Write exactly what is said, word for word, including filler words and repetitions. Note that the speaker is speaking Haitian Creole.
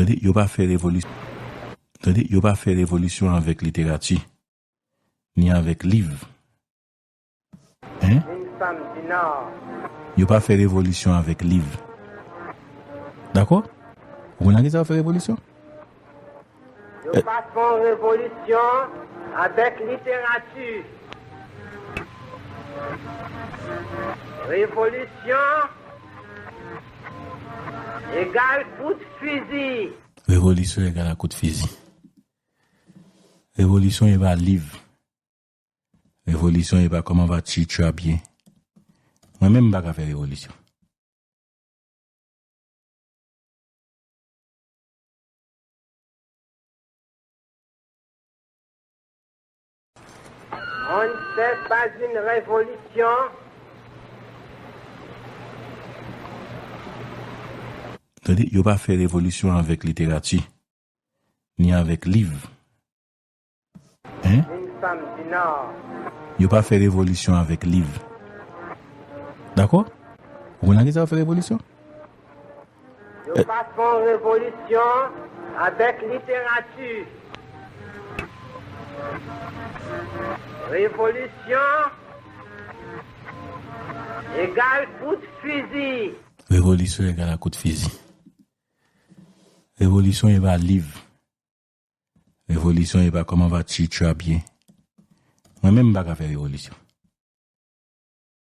Tande, yo pa fè revolisyon. Tande, yo pa fè revolisyon avèk literati, ni avèk liv. Hein? Yo pa fè revolisyon avèk liv. Dakò? Ou konn nan ki sa yo fè revolisyon? Yo pa fè yon revolisyon avèk literati. Revolisyon egal kout fizi. Revolisyon egal a kout fizi. Revolisyon e pa liv. Revolisyon e pa kòman va tchitcha byen. Mwen menm m pa ka fè revolisyon. On ne fait pas une révolution. Tande, yo pa fè revolisyon avèk literati, ni avèk liv. Hein? Yo pa fè revolisyon avèk liv. Dakò? Ou konn nan ki sa yo fè revolisyon? Yo pa fè yon revolisyon avèk literati. Revolisyon egal kout fizi. Revolisyon egal a kout fizi. Revolisyon e pa liv. Revolisyon e pa kòman va tchitcha byen. Mwen menm m pa ka fè revolisyon.